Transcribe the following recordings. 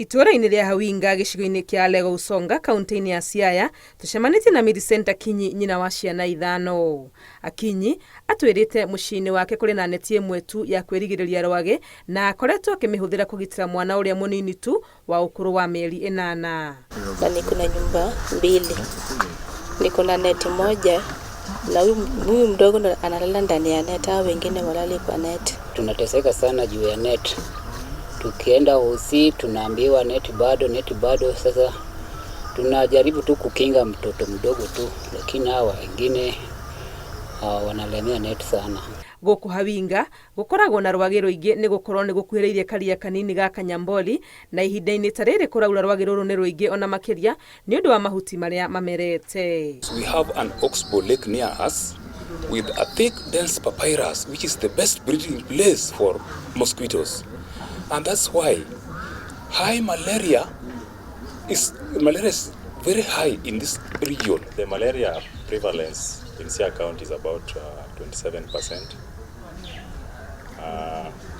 Itũũra-inĩ rĩa Hawinga gĩcigo-inĩ kĩa Alego Usonga kaunti-inĩ ya Siaya tũcemanĩtie na Millicent Akinyi nyina wa ciana ithano. Akinyi atwĩrĩte mũciĩ-inĩ wake kũrĩ na neti ĩmwe tu ya kwĩrigĩrĩria rwagĩ na akoretwo akĩmĩhũthĩra kũgitĩra mwana ũrĩa mũnini tu wa ũkũrũ wa mĩeri ĩnana. Na niko na nyumba mbili, niko na neti moja na huyu mdogo ndo analala ndani ya net, hao wengine walali kwa net. Tunateseka sana juu ya net. Tukienda hosi tunaambiwa net bado, net bado. Sasa tunajaribu tu kukinga mtoto mdogo tu, lakini hawa wengine wanalemea net sana. Gũkũ Hawinga gũkoragwo na rwagĩ rũingĩ nĩ gũkorwo nĩ gũkuhĩrĩirie karia kanini ga Kanyamboli na ihinda-inĩ ta rĩrĩ kũraura rwagĩ rũrũ nĩ rũingĩ ona makĩria nĩ ũndũ wa mahuti marĩa mamerete. We have an oxbow lake near us with a thick, dense papyrus, which is the best breeding place for mosquitoes. And that's why high malaria is very high in this region. The malaria prevalence in Siaya County is about 27%.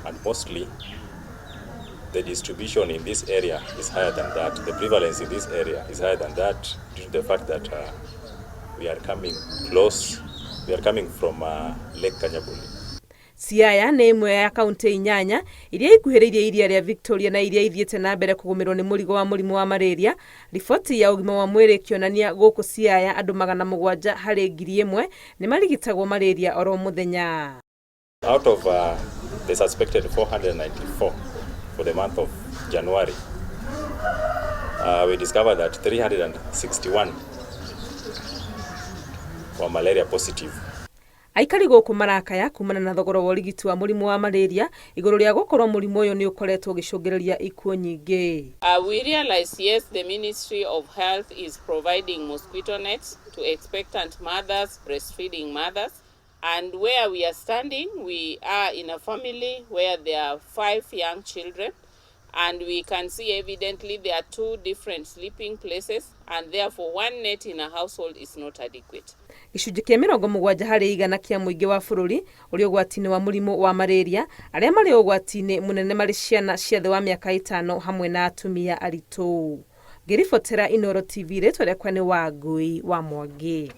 And mostly the distribution in this area is higher than that. The prevalence in this area is higher than that due to the fact that we are coming close, we are coming from Lake Kanyaboli. Siaya nĩ ĩmwe ya kaunti inyanya iria ikuhĩrĩirie iria rĩa Victoria na iria ithiĩte na mbere kũgũmĩrwo nĩ mũrigo wa mũrimũ wa malaria. Riboti ya ũgima wa mwĩrĩ ĩkĩonania gũkũ Siaya andũ 700 harĩ 1,000 nĩ marigitagwo malaria oro mũthenya. Out of the suspected 494 for the month of January, we discovered that 361 were malaria positive. Aikari gũkũ marakaya kumana na thogora wa ũrigiti wa mũrimũ wa malaria igũrũ rĩa gũkorwo mũrimũ ũyũ nĩ ũkoretwo ũgĩcũngĩrĩria ikuũ nyingĩ. We realize, yes, the Ministry of Health is providing mosquito nets to expectant mothers, breastfeeding mothers. And where we are standing, we are in a family where there are five young children. And we can see evidently there are two different sleeping places, and therefore one net in a household is not adequate. Gĩcunjĩ kĩa 70% kĩa mũingĩ wa bũrũri ũrĩ ũgwati-inĩ wa mũrimũ wa malaria, arĩa marĩ ũgwati-inĩ mũnene marĩ ciana cia thĩ wa mĩaka 5 hamwe na atumia aritũ. Ngĩribotera Inooro TV, rĩtwa rĩakwa nĩ Wangui wa Mwangi.